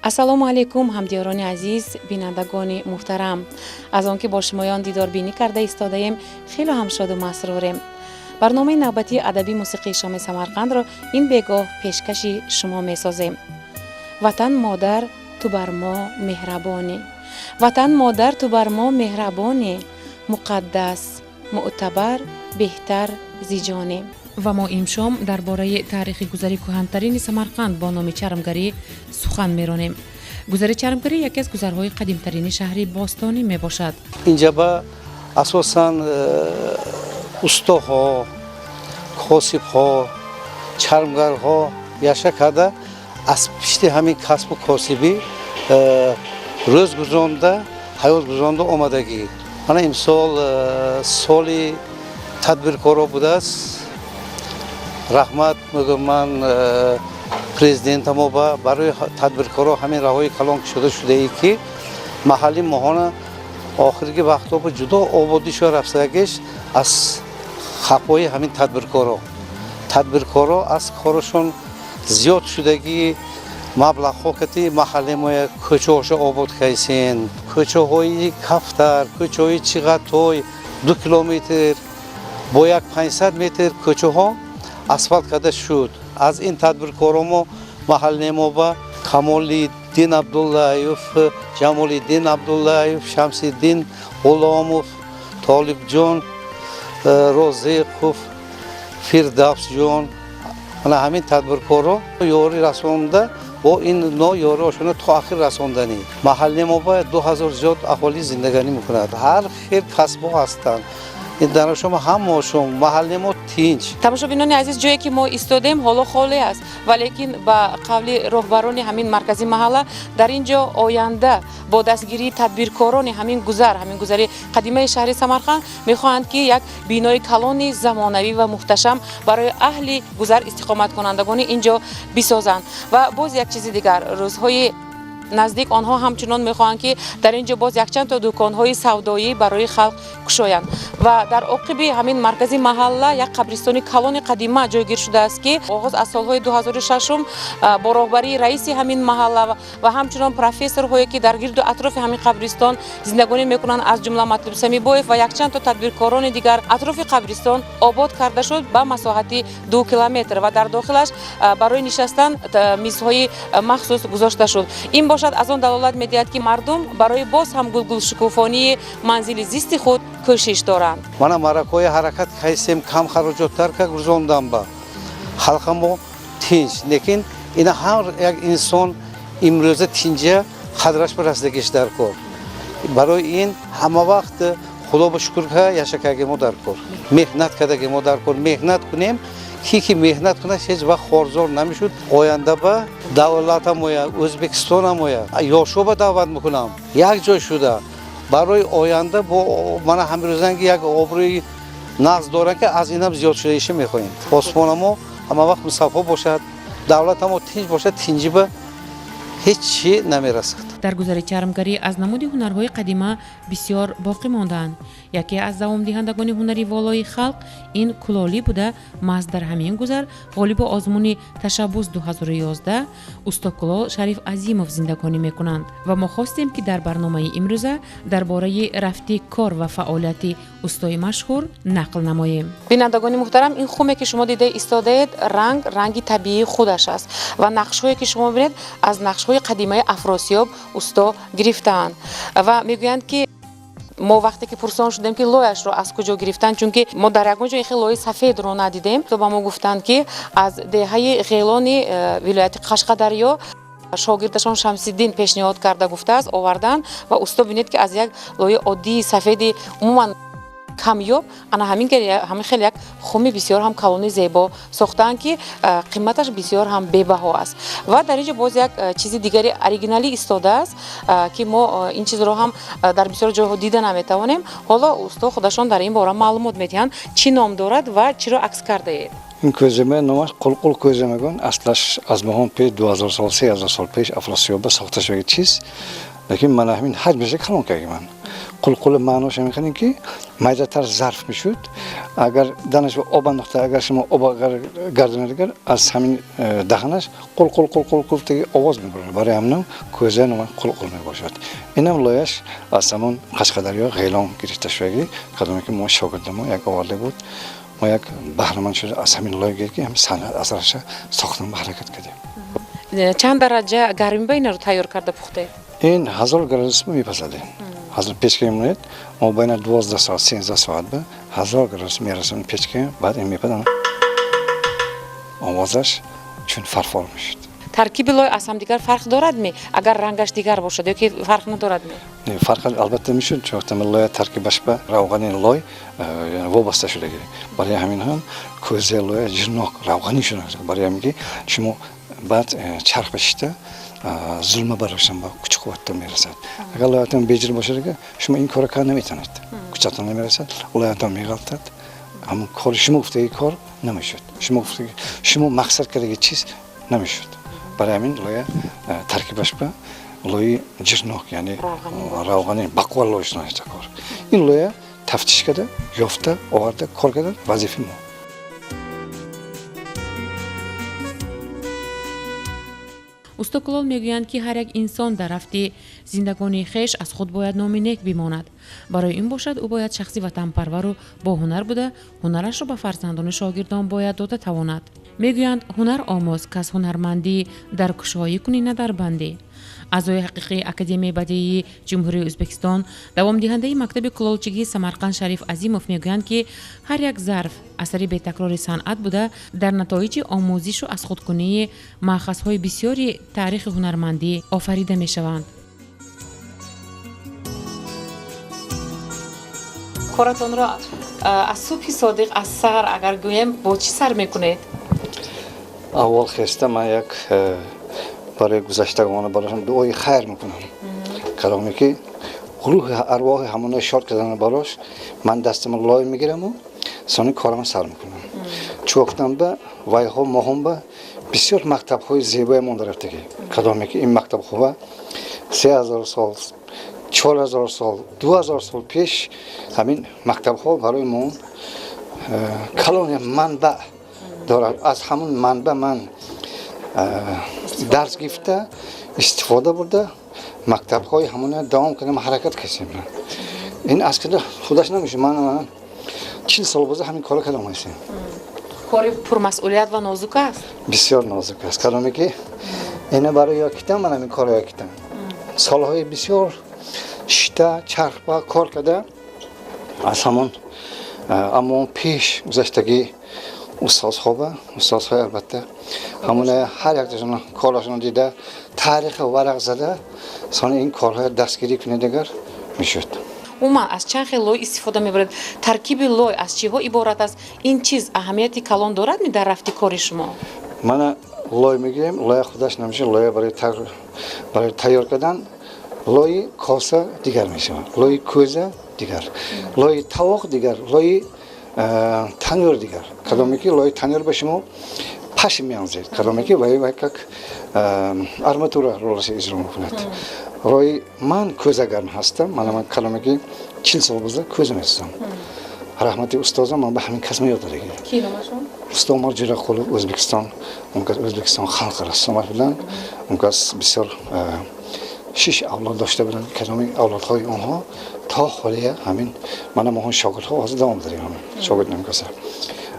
Ассалому алайкум, ҳамдиёрони азиз, бинандагони муҳтарам! Аз он ки бо шумоён дидорбинӣ карда истодаем, хело ҳам шоду масрурем. Барномаи навбатии адабӣ мусиқии шоми Самарқандро ин бегоҳ пешкаши шумо месозем. Ватан модар, ту бар мо меҳрабонӣ, Ватан модар, ту бар мо меҳрабонӣ, муқаддас, мӯътабар, беҳтар зи ҷонӣ. Ва мо имшом дар бораи таърихи гузари кӯҳантарини Самарқанд бо номи Чармгарӣ сухан меронем. Гузари Чармгарӣ яке аз гузарҳои қадимтарини шаҳри бостонӣ мебошад. Инҷа ба асосан устоҳо, косибҳо, чармгарҳо яша карда, аз пишти ҳамин касбу косибӣ рӯз гузаронда, ҳаёт гузаронда омадагӣ. Мана имсол соли тадбиркоро будааст. Раҳмат мегӯям ман президентамо ба барои тадбиркоро ҳамин роҳҳои калон кушода шудае, ки маҳалли моҳона охирги вақтҳо ба ҷудо ободӣ шуда рафтагиш аз хапҳои ҳамин тадбиркоро. Тадбиркоро аз корашон зиёд шудагӣ маблағҳо кати маҳалли моя кӯчаҳоша обод кайсен. Кӯчаҳои Кафтар, кӯчаҳои Чиғатой 2 километр бо як 500 метр кӯчаҳо асфалт карда шуд. Аз ин тадбиркоро мо маҳалле мо ба Камолиддин Абдуллаев, Ҷамолиддин Абдуллаев, Шамсиддин Ғуломов, Толибҷон Розиқов, Фирдавсҷон, ана ҳамин тадбиркорро ёрӣ расонда, бо ин но ёриошона то ахир расонданӣ. Маҳалли мо ба 2000 зиёд аҳолӣ зиндаганӣ мекунад. Ҳар хел касбҳо ҳастанд дар шумо ҳамаошон. Маҳалли мо тинч. Тамошобинони азиз, ҷое ки мо истодем, ҳоло холӣ аст, валекин ба қавли роҳбарони ҳамин маркази маҳалла, дар ин ҷо оянда бо дастгирии тадбиркорони ҳамин гузар, ҳамин гузари қадимаи шаҳри Самарқанд, мехоҳанд, ки як бинои калони замонавӣ ва муҳташам барои аҳли гузар, истиқоматкунандагони ин ҷо бисозанд. Ва боз як чизи дигар, рӯзҳои наздик онҳо ҳамчунон мехоҳанд, ки дар ин ҷо боз якчанд то дуконҳои савдоӣ барои халқ кушоянд. Ва дар оқиби ҳамин маркази маҳалла як қабристони калони қадима ҷойгир шудааст, ки оғоз аз солҳои 2006 бо роҳбарии раиси ҳамин маҳалла ва ҳамчунон профессорҳое, ки дар гирду атрофи ҳамин қабристон зиндагонӣ мекунанд, аз ҷумла Матлуб Самибоев ва якчанд то тадбиркорони дигар, атрофи қабристон обод карда шуд ба масоҳати 2 километр ва дар дохилаш барои нишастан мизҳои махсус гузошта шуд. Ин бошад, аз он далолат медиҳад, ки мардум барои боз ҳам гулгулшукуфонии манзили зисти худ кӯшиш доранд. Мана маракҳои ҳаракат кайсем, кам хароҷоттар ка гузондам, ба халқамо тинч. Лекин ина ҳар як инсон имрӯза тинҷа қадраш ба расидагиш дар кор. Барои ин ҳама вақт Худо ба шукр ка яшакаги мо дар кор, меҳнат кардаги мо дар кор. Меҳнат кунем, ки ки меҳнат кунад, ҳеҷ вақт хорзор намешуд. Оянда ба давлатамоя, Ӯзбекистонамоя, ёшоба даъват мекунам, як ҷой шуда барои оянда бо мана ҳамирӯзанги як обрӯи нағз доранд, ки аз инам зиёд шудаиша мехоҳем. Осмонамо ҳама вақт мусаффо бошад, давлатамо тинҷ бошад, тинҷӣ ба ҳеҷ чӣ намерасад. Дар гузари чармгарӣ аз намуди ҳунарҳои қадима бисёр боқӣ мондаанд. Яке аз давомдиҳандагони ҳунари волои халқ ин кулолӣ буда, маҳз дар ҳамин гузар ғолиби озмуни «Ташаббус 2011» устокулол Шариф Азимов зиндагонӣ мекунанд. Ва мо хостем, ки дар барномаи имрӯза дар бораи рафти кор ва фаъолияти устои машҳур нақл намоем. Бинандагони муҳтарам, ин хуме, ки шумо дида истодаед, ранг ранги табиии худаш аст ва нақшҳое, ки шумо мебинед, аз нақшҳои қадимаи Афросиёб усто гирифтаанд. Ва мегӯянд, ки мо вақте ки пурсон шудем, ки лояшро аз куҷо гирифтанд, чунки мо дар ягон ҷо ин хел лои сафедро надидем, то ба мо гуфтанд, ки аз деҳаи Ғелони вилояти Қашқадарё шогирдашон Шамсиддин пешниҳод карда гуфтааст, оварданд. Ва усто, бинед, ки аз як лои оддии сафеди умуман камёб ана ҳамин хел як хуми бисёр ҳам калони зебо сохтаанд, ки қиматаш бисёр ҳам бебаҳо аст. Ва дар ин ҷо боз як чизи дигари оригиналӣ истодааст, ки мо ин чизро ҳам дар бисёр ҷойҳо дида наметавонем. Ҳоло усто худашон дар ин бора маълумот медиҳанд. Чӣ ном дорад ва чиро акс кардаед? Ин кӯзема номаш қулқул кӯза мегӯянд. Аслаш аз моҳон пеш, 2000 сол, 3000 сол пеш Афросиёба сохта шуда чиз, лекин мана ҳамин ҳаҷмаша калон кардем. Ман Қулқули маънош ҳамин ки майдатар зарф мешуд. Агар данаш ба об андохта, агар шумо об гардонед, агар аз ҳамин даҳанаш қул қул қул қул қул овоз мебарад. Барои ҳамин кӯза нома қулқул мебошад. Инам лояш аз ҳамон Қашқадарё Ғелон гирифта шудаги, кадоме ки мо шогирдамо як оварда буд, мо як баҳраманд шуда аз ҳамин лоя ки ҳамин санъат асарша сохтан ба ҳаракат кардем. Чанд дараҷа гармӣ ба инро тайёр карда пухтед? Ин 1000 градус мепазадем. 1000 печка мемонед, мо байна 12 соат, 13 соат ба 1000 градус мерасонем печка, баъд ин мепазад. Овозаш чун фарфор мешуд. Таркиби лой аз ҳамдигар фарқ дорад ми? Агар рангаш дигар бошад ё ки фарқ надорад ми? Не, фарқ албатта мешуд, чун лоя таркибаш ба равғани лой вобаста шудаги. Барои ҳамин ҳам кӯзаи лоя ҷирнок равғанӣ шуда. Барои ҳамин ки шумо баъд чарх бишита зулма барошан ба куч қувваттон мерасад. Агар лоятон беҷир бошад, шумо ин корро карда наметавонед. Кучатон намерасад, лоятон меғалтад. Ҳамон кори шумо гуфтаги кор намешуд. Шумо гуфтаги шумо мақсад кардаги чиз намешуд. Барои ҳамин лоя таркибаш ба лои ҷирнок, яъне равғани бақувва лой шунаста кор. Ин лоя тафтиш карда, ёфта, оварда, кор кардан вазифаи мо. Усто кулол мегӯянд, ки ҳар як инсон дар рафти зиндагонии хеш аз худ бояд номи нек бимонад. Барои ин бошад, ӯ бояд шахси ватанпарвару боҳунар буда, ҳунарашро ба фарзандону шогирдон бояд дода тавонад. Мегӯянд, ҳунар омӯз, кас ҳунармандӣ дар кушоӣ кунӣ, на дар бандӣ. Аъзои ҳақиқии Академияи бадеии Ҷумҳурии Ӯзбекистон, давомдиҳандаи мактаби кулолчигии Самарқанд Шариф Азимов мегӯянд, ки ҳар як зарф асари бетакрори санъат буда, дар натоиҷи омӯзишу аз худкунии маъхазҳои бисёри таърихи ҳунармандӣ офарида мешаванд. Коратонро аз субҳи содиқ, аз саҳар агар гӯем, бо чӣ сар мекунед? Аввал хеста ман як барои гузаштагона барошон дуои хайр мекунам. Каломе ки рӯҳи арвоҳи ҳамонаи шод кардан барош ман дастама лой мегираму сони корама сар мекунам. Чӯқтам ба вайҳо моҳом ба бисёр мактабҳои зебое монда рафтагӣ. Кадоме ки ин мактабҳо 3000 сол, 4000 сол, 2000 сол пеш ҳамин мактабҳо барои мо калони манбаъ дорад. Аз ҳамон манбаъ ман дарс гирифта, истифода бурда, мактабҳои ҳамона давом кардам, ҳаракат кардем. Ин аз када худаш намешуд. Ман 40 сол боза ҳамин корро кардам ҳастем. Кори пурмасъулият ва нозук аст? Бисёр нозук аст. Кадоме ки ина барои ёд китам, ман ҳамин корро ёд китам. Солҳои бисёр шита, чархба кор карда, аз ҳамон аммо пеш гузаштагӣ устозҳо ба устозҳои албатта ҳамона ҳар якташон корашонро дида, таърихи варақ зада, сони ин корҳоя дастгирӣ кунед агар мешуд. Умуман аз чанд хел лой истифода мебаред? Таркиби лой аз чиҳо иборат аст? Ин чиз аҳамияти калон дорад ми дар рафти кори шумо? Мана лой мегирем, лоя худаш намешавад, лоя барои тайёр кардан лои коса дигар мешавад, лои кӯза дигар, лои тавоқ дигар, лои танӯр дигар. Кадоме ки лои танӯр ба шумо пашм меанзед, кадоме ки вай как арматура ролашо иҷро мекунад. Рои ман кӯзагарм ҳастам, ман кадоме ки 40 сол боза кӯза месозам. Раҳмати устозам ман ба ҳамин касб ёд додагӣ. Ки номашон? Усто Умар Ҷӯрақулов, Ӯзбекистон, он кас Ӯзбекистон халқ рассомаш буданд. Он кас бисёр 6 авлод дошта буданд, кадоми авлодҳои онҳо то ҳолия ҳамин мана моҳон шогирдҳо ҳозир давом дорем ҳамин шогирд намкаса.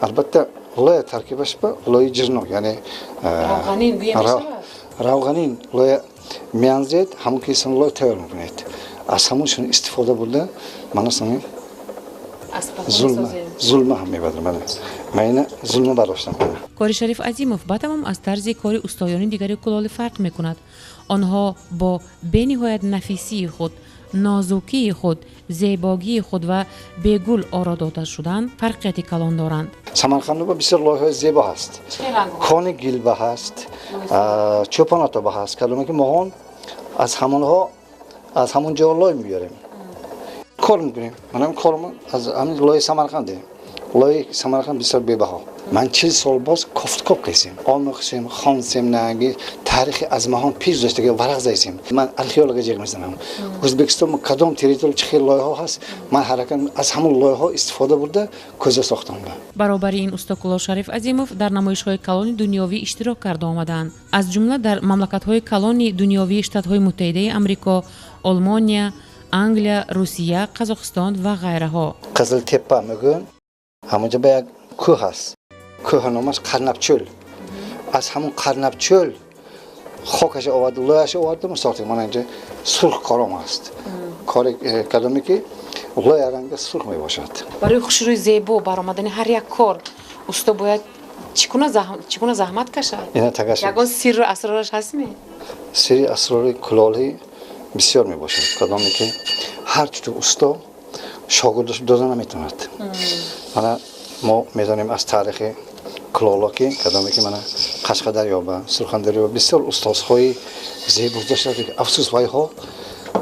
Албатта лоя таркибаш ба лои ҷирнок, яъне равғанин гӯя мешавад? Равғанин лоя меанзед, ҳамон ки сон лой тайёр мекунед. Аз ҳамон шун истифода бурда мана сони зулма ҳам мебарам. Ман ина зулма бардоштам. Кори Шариф Азимов ба тамом аз тарзи кори устоёни дигари кулолӣ фарқ мекунад. Онҳо бо бениҳоят нафисии худ, нозукии худ, зебогии худ ва бегул оро дода шудан фарқияти калон доранд. Самарқанд бисёр лойҳои зебо ҳаст. Кони гилба ҳаст, чӯпонотоба ҳаст. Кадоме ки моҳон аз ҳамонҳо аз ҳамон ҷо лой мебиёрем. Кор мекунем. Ман ҳамин кормо аз ҳамин лои Самарқанде. Лои Самарқанд бисёр бебаҳо. Ман 40 сол боз кофткоб кардем, омӯхтем, хондем, наги таърихи аз маҳон пеш доштаги варақ задем. Ман археолога ҷеғ мезанам. Ӯзбекистон кадом территория чӣ хел лоиҳаҳо ҳаст, ман ҳаракат аз ҳамон лоиҳаҳо истифода бурда кӯза сохтам. Баробари ин усто Кулолшариф Азимов дар намоишҳои калони дунёвӣ иштирок карда омаданд. Аз ҷумла дар мамлакатҳои калони дунёвии Штатҳои Муттаҳидаи Амрико, Олмония, Англия, Русия, Қазоқистон ва ғайраҳо. Қизилтеппа мегӯянд, ҳамонҷо ба як кӯҳ ҳаст. Кӯҳ номаш Қарнабчӯл. Аз ҳамон Қарнабчӯл хокаша овард, лояша овардам, сохтем. Мана инҷа сурх кором ҳаст. Кори кадоме ки лоя ранга сурх мебошад. Барои хушрӯи зебо баромадани ҳар як кор усто бояд чӣ гуна заҳмат кашад? Ина tagaш. Ягон сирру асрораш ҳастми? Сирри асрори кулолӣ бисёр мебошад. Кадоме ки ҳар чуту усто шогирдаш дода наметавонад. Мана мо медонем аз таърихи кулоло ки кадоме ки мана Қашқадарё ба Сурхандарё бисёр устозҳои зебо доштанд, ки афсӯс вайҳо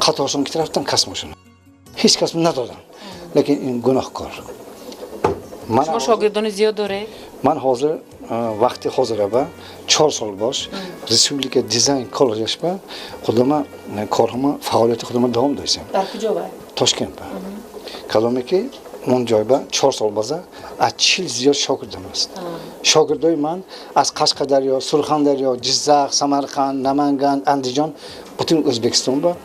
қаторшон ки рафтан кас мошон ҳеҷ кас надоданд. Лекин ин гуноҳкор. Шумо шогирдони зиёд доред? Ман ҳозир вақти ҳозира ба 4 сол бош Республика дизайн коллеҷаш ба худама корҳома фаъолияти худама давом дорем. Дар куҷо ба? Тошкент ба. Кадоме ки он ҷой ба 4 сол боза аз 40 зиёд шогирдам аст. Шогирдои ман аз Қашқадарё, Сурхандарё, Ҷиззах, Самарқанд, Наманган, Андиҷон, бутун Ӯзбекистон ба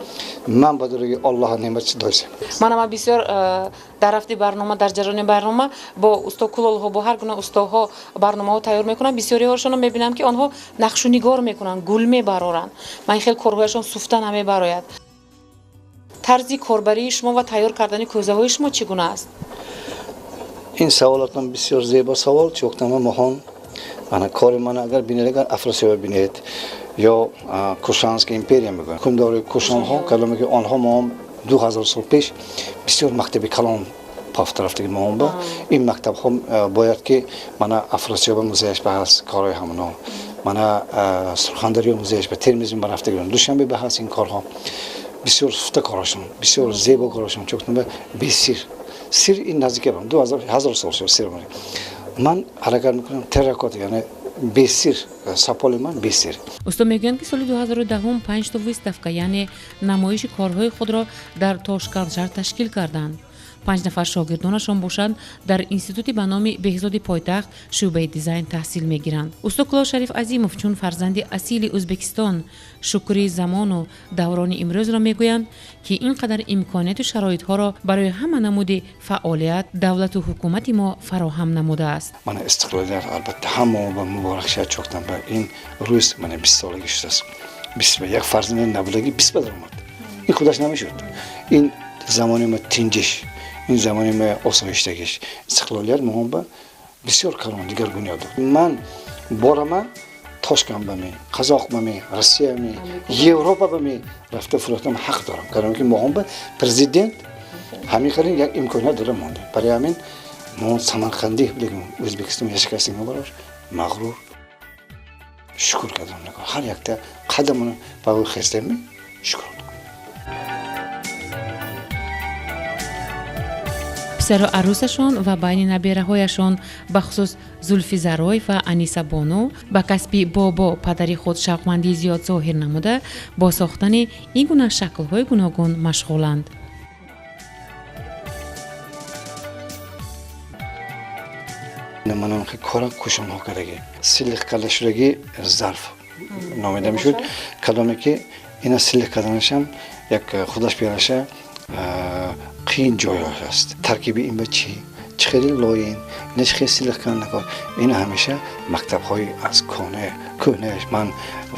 ман ба дороги Аллоҳ неъмат дорем. Мана ман бисёр дар рафти барнома, дар ҷараёни барнома бо усто кулолҳо, бо ҳар гуна устоҳо барномаҳо тайёр мекунам. Бисёриҳошонро мебинам, ки онҳо нақшунигор мекунанд, гул мебароранд. Ман хел корҳояшон суфта намебарояд. Тарзи корбарии шумо ва тайёр кардани кӯзаҳои шумо чӣ гуна аст? Ин саволатон бисёр зебо савол. Чӯктама моҳон ана кори ман агар бинед, агар Афросиёб бинед ё Кушанская империя мегӯянд, ҳукмдори кушонҳо, кадоме ки онҳо мо 2000 сол пеш бисёр мактаби калон пафта рафтаги моҳон ба ин мактабҳо бояд ки мана Афросиёба музеяш ба ҳаст корҳои ҳамоно, мана Сурхандарё музеяш ба Термиз ба рафтаги, Душанбе ба ҳаст ин корҳо. Бисёр суфта корашон, бисёр зебо корашон. Чӯктама бесир сир ин наздик ба 2000 сол шуд сир. Ман ҳаракат мекунам терракота, яъне бесир, саполи ман бесир. Усто мегӯянд, ки соли 2010 5 то выставка, яъне намоиши корҳои худро дар Тошканд шаҳр ташкил карданд. 5 нафар шогирдонашон бошанд дар институти ба номи Беҳзоди пойтахт шӯъбаи дизайн таҳсил мегиранд. Усто Кулолшариф Азимов чун фарзанди асили Ӯзбекистон шукри замону даврони имрӯзро мегӯянд, ки ин қадар имконияту шароитҳоро барои ҳама намуди фаъолият давлату ҳукумати мо фароҳам намудааст. Мана истиқлолият албатта ҳама ба муборак шавад. Чӯктам ба ин рӯз мана 20 солагӣ шудааст. 21 фарзанди набудагӣ 20 ба даромад. Ин худаш намешуд. Ин замони мо тинҷиш, ин замони мо осоиштагиш, истиқлолият моҳон ба бисёр калон дигаргуниё дод. Ман борама Тошкандбами, Қазоқбами, Россиями, Европабами рафта фурӯхтам ҳақ дорам. Кадоме ки моҳон ба президент ҳамин хеле як имконият дода монда. Барои ҳамин мо самарқандӣ будем, Ӯзбекистон яшакастем барош мағрур шукр кардам. Ҳар якта қадамона ба ӯ хестем, шукр. Писару арӯсашон ва байни набераҳояшон бахусус Зулфизарой ва Аниса Бону ба касби бобо падари худ шавқмандии зиёд зоҳир намуда, бо сохтани ин гуна шаклҳои гуногун машғуланд. Манам кора кушонҳо кардагӣ, силих карда шудагӣ зарф номида мешуд. Кадоме ки ина силих карданашам як худаш бераша қиин ҷойҳо аст. Таркиби ин ба чӣ? Чӣ хеле лоин, ина чӣ хеле силих кардан накор. Ина ҳамеша мактабҳои аз кӯҳнааш ман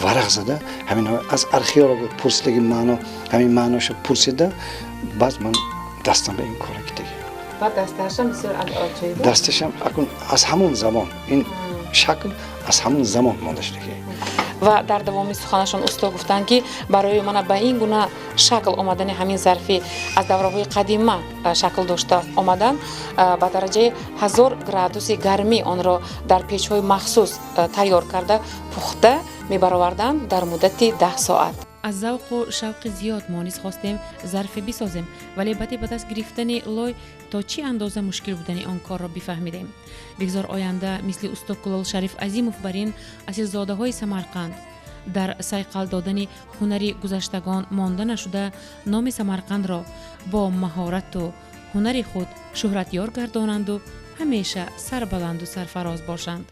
варақ зада, ҳамин аз археолог пурсидаги маъно, ҳамин маъноша пурсида, баъд ман дастам ба ин кора кидаги. Дасташам акун аз ҳамон замон ин шакл аз ҳамон замон монда шудаги. Ва дар давоми суханашон усто гуфтанд, ки барои мана ба ин гуна шакл омадани ҳамин зарфи аз давраҳои қадима шакл дошта омадан, ба дараҷаи 1000 градуси гармӣ онро дар печҳои махсус тайёр карда пухта мебароварданд дар муддати 10 соат. Аз завқу шавқи зиёд мо низ хостем зарфе бисозем, вале баъди ба даст гирифтани лой то чӣ андоза мушкил будани он корро бифаҳмидем. Бигзор оянда мисли усто Кулол Шариф Азимов бар ин асилзодаҳои Самарқанд дар сайқал додани ҳунари гузаштагон монда нашуда, номи Самарқандро бо маҳорату ҳунари худ шӯҳратёр гардонанду ҳамеша сарбаланду сарфароз бошанд.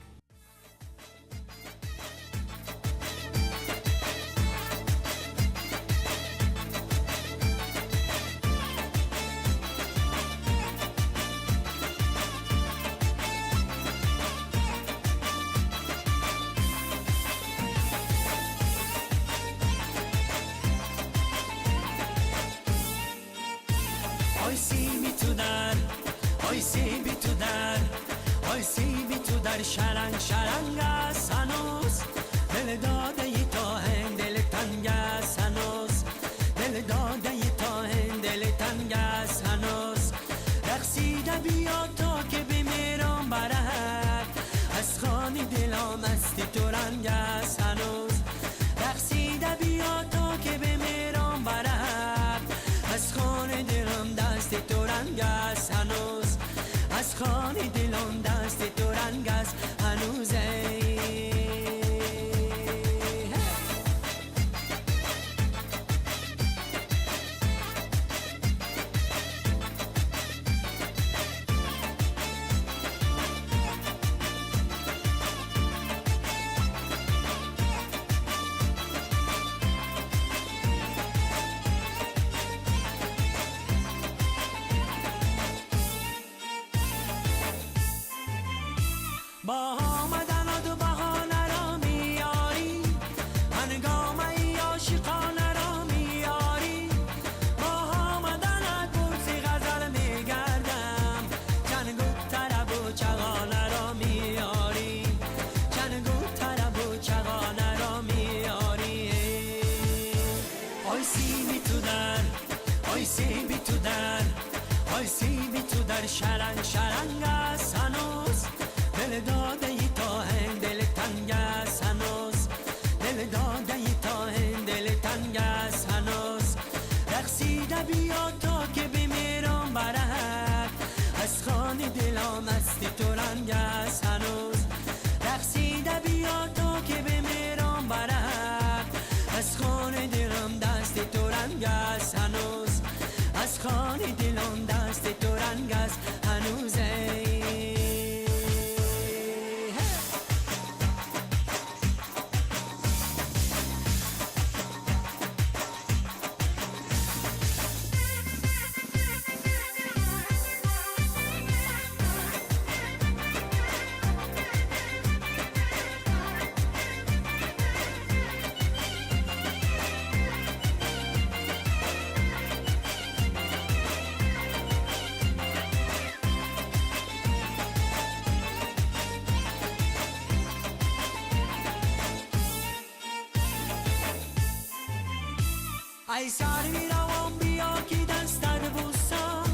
ای سر میروم بیا که دستت بوسم،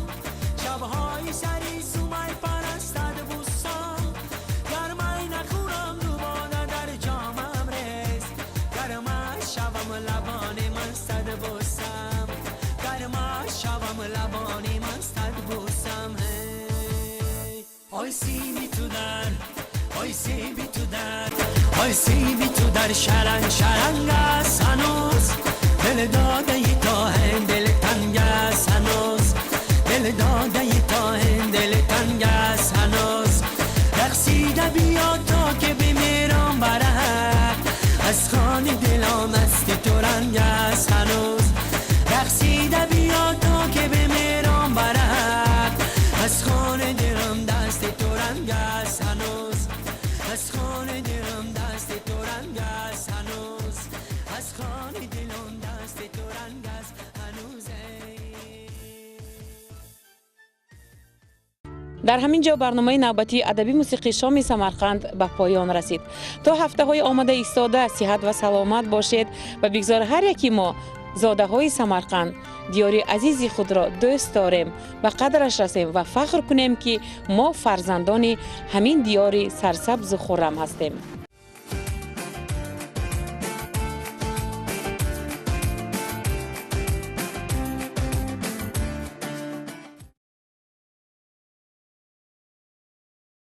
شبهای سری سومای پرستت بوسم، گرمای نخورم دوباره در جامم ریز، گرمای شوم لبان من صد بوسم، گرمای شوم لبان من صد بوسم. آی سیبی تو در، آی سیبی تو در، آی سیبی تو در شرنگ شرنگ است هنوز، دل داده ای تا هند دل تنگ است هنوز، دل داده ای تا هند دل تنگ است هنوز، رقصیده بیا تا که بمیرم برک، از خانه دلم مستی تو رنگ است هنوز، رقصیده بیا تا که بمیرم برک، از خانه دلم دست تو رنگ است هنوز، از خانه دلم دست تو رنگ است هنوز، از خانه دلم دست تو رنگ است هنوز. Дар ҳамин ҷо барномаи навбатии адабӣ мусиқии шоми Самарқанд ба поён расид. То ҳафтаҳои омада истода сиҳат ва саломат бошед ва бигзор ҳар яки мо зодаҳои Самарқанд диёри азизи худро дӯст дорем, ба қадраш расем ва фахр кунем, ки мо фарзандони ҳамин диёри сарсабзу хуррам ҳастем.